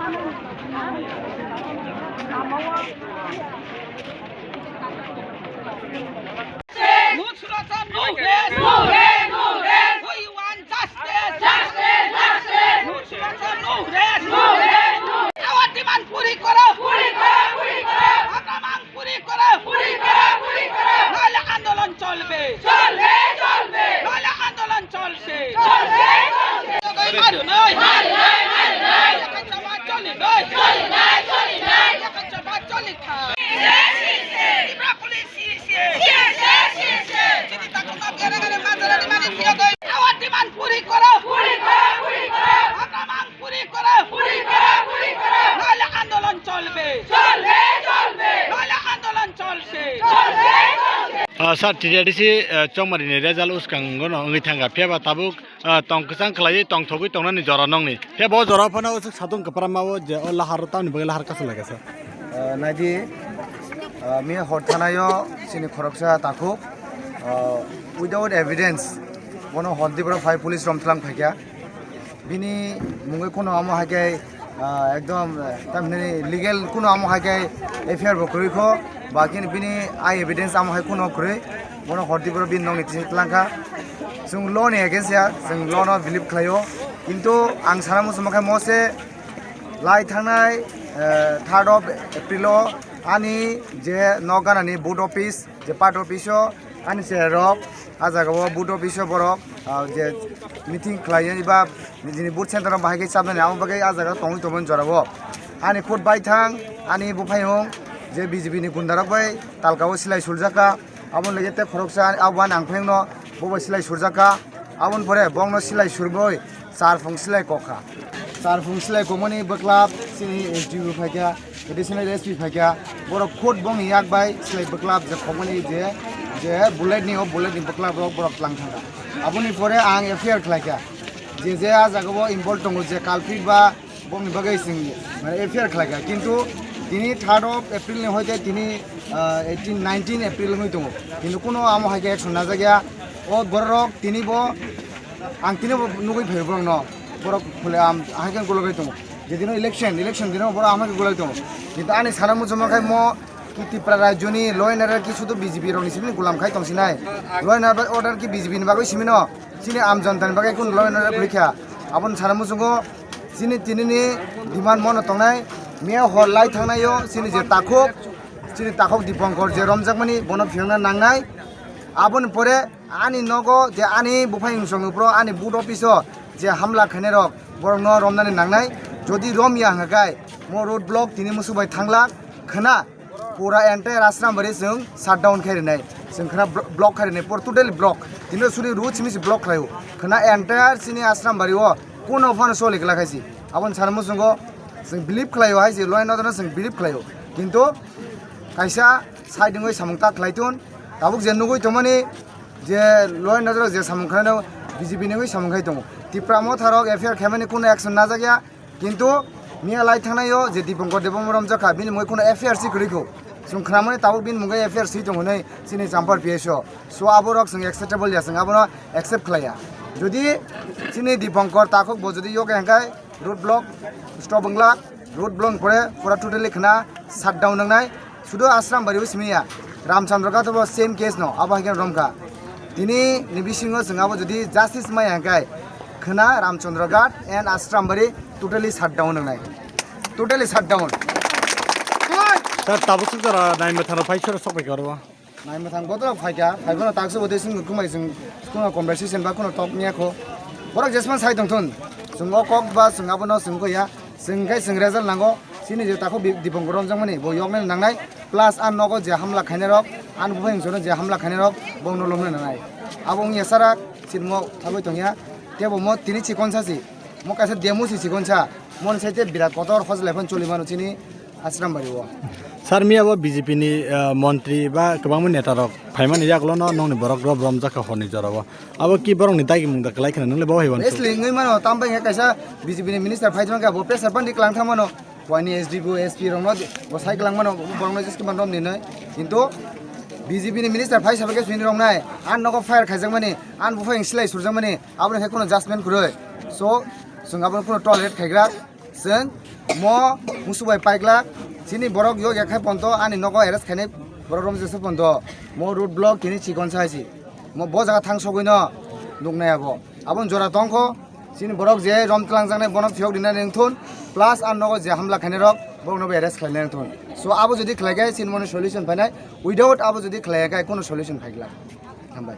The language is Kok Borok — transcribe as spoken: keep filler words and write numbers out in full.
Nusrata no rest. No rest, no rest. We want justice. Justice, justice. Nusrata no rest. No rest, no rest. Our demand puri koro. Puri koro, puri koro. Our demand puri koro. Puri koro, puri koro. Naile andolon cholbe. Cholbe, cholbe. Naile andolon cholbe. Cholbe, cholbe. Maru nai. Maru nai, maru nai. Yakachaba choli nai. Choli nai, choli nai. Yakachaba choli tha. Tripura police. Our demand puri koro. Puri koro, puri koro. Our demand puri koro. Puri koro, puri koro. Naile andolon cholbe. Cholbe, cholbe. Naile andolon cholbe. Cholbe, cholbe. Ah, sir, T D R D C, ah, Chongmari ni result uskango no wngwi thangkha. Phiya ba tabuk ah, tong kwchang khlaiwi tongthogwi tongnani jora nongni. Khe bo jora phano usuk satung kwpramao je o lahar tamni bagwi lahar kasu lai kha sir. Ah, naidi, ah, miya hor thanaio chini khoroksa takhuk, ah, without evidence bono hor diboro phai police romthlang phaikha. Bini mungwi kheno amo hai khe, ah, ekdom, ah, tamhinani legal kheno amo hai khe F I R bo kwrwi kho, ba khe bini eye evidence amo hai kheno kwrwi, bono hor diboro bini nokni tisi twlang kha. Chwng law ni against ya, chwng law no believe khlaio, kintu ang sana muchungma khe mo se lai thangnai, ah, third of April o ani je nok ganani board office, je part office o ani cherok, ah jaga o board office o borok, ah, je meeting khlai ba nijini board center o bahai khe chabnani amo bagwi ah jaga o tongwi tongmani jora o. Ani khut bai thang, ani buphayung je B J P ni gunda rok bai talka o silai surjak kha, abo lege te khoroksa abo ani ang phayung no bo bai silai surjak kha, aboni pore bong no silai surbai Charphung silai kokha. Charphung silai kokmani bwklap chini S D O phaikha, additional S P phaikha. Borok khud bongni yak bai silai bwklap je kokmani je, je bullet ni, o bullet ni bwklap rok borok tlang thangkha. Aboni pore ang F I R khlaikha. Je je a jaga o involve tongo, je culprit ba bongni bagwi chwng mane F I R khlaikha. Kintu tini third of April ni hoite tini, ah, eighteen, nineteen April wngwi tongo. Kintu kuno amo hai khe action najak ya. O borok tini bo Ang tini bo nugui phaio borokno, borok phule am, ahai khe gologwi tongo. Jedino election, election dino borok amai khe gologwi tongo. Kintu ani sana muchungma khai mo ki Tripura rajyoni law and order ki sudu B J P rokni simi gulam khai tongsinai. Law and order ki B J P ni bagwi simino, chini am jonta ni bagwi kun law and order kwrwi kha. Aboni sana muchungo chini tinini demand mono tongnai, miya hor lai thangnaio chini je takhuk, chini takhuk Dipankar je romjakmani bono phiyokna nangnai. Aboni pore ani nogo je ani buphai wngsong ni upro ani board office o je hamla khainai rok borok no romnani nangnai. Jodi romya hwnga khe mo road block tini musu bai thangla khna pura entire Asrambari chwng shutdown khai rinai, chwng khna blo-, block khai rinai, pura totally block. Tini suri road simi se block khlaio khna entire chini Asrambari o kuno phano soli kla khaisi. Aboni sana muchungo chwng believe khlaio hai se law and order no chwng believe khlaio. Kintu kaisa side wngwi samung ta khlai tun. Tabuk je nugui tongmani je law and order je samung khlaino B J P ni wngwi samung khai tongo. Tipra Motha rok F I R khaimani kuno action najak ya. Kintu miya lai thangnaio je Dipankar Debbarma romjak kha, bini mungwi kuno F I R si kwrwi kho. Chwng khnamani tabuk bini mungwi F I R si tongo hinwi chini Champar P S o. So aborok chwng acceptable ya, chwng abono accept khlai ya. Jodi chini Dipankar takhuk bo jodi yoga hwnkhe road block stop wnglak, road block pore pura totally khna shutdown wngnai. Sudu Asrambari o simi ya, Ramchandra Ghat bo same case no, abo hai khe romkha. Tini ni bisingo chwng abo jodi justice maya hwnkhe khna Ramchandra Ghat and Asrambari totally shutdown wngnai. Totally shutdown. Sir, tabuk suk jora nai methano phai sora sok bai karo. Nai mwthang botorok phaikha, phaiphano taksa bo tei chwng nukhung bai chwng kuno conversation ba kuno talk niya kho. Borok jesman sai tongthun, chwng o kok ba chwng abono chwng kho ya, chwng khai chwng result nango, chini je takhuk Di-, Dipankar romjakmani bo yoknani nangnai, plus a nogo je hamla khainai rok, ani buphai wngsono je hamla khainai rok, bongno lomna nangnai. Abo wngya sara, chirmo thabwi tongya, tebo mo tini chikon sa si, mo kaisa demo si chikon sa, mon sai te birat kotor hojlai phano choli mano chini, Asrambari o. Sir, miya bo B J P ni, ah, montri ba kwbangma neta rok phaimani yagulo no nongni borok rob romjak kha horni jora o. Abo ki borok ni dagi mung da kwlai khna nwngle bo hai uansuk. Wrestling wngwi mano, tam bai kaisa B J P ni minister phai thangkha, bo pressure bandi kwlang thang mano. Wani S D O, S P rok no bo sai kwlang mano, borok no jis kiman rom ni noi. Kintu B J P ni minister phai sabai khe sini rok nai. An nogo fire khaijak mani, an buphai silai surjak mani, abo ni khe kuno judgment kwrwi. So, chwng abo no kuno tolerate khaigra. Chwng Mo musu bai paikla, chini borok yok yakhai ponto, ani nogo arrest khainai borok romjesa ponto. Mo road block kini chikon saisi. Mo bo jaga thang sogwi no nuknai abo. Abon jora tongkho, chini borok je rom tlang jaknai bono phiyok dinai nengthun, plus ar nogo je hamla khainai rok, borok nobo arrest khlainai nengthun. So abo jodi khlaikai chini moni solution phainai, without abo jodi khlaikai kono solution phaikla. Hambai.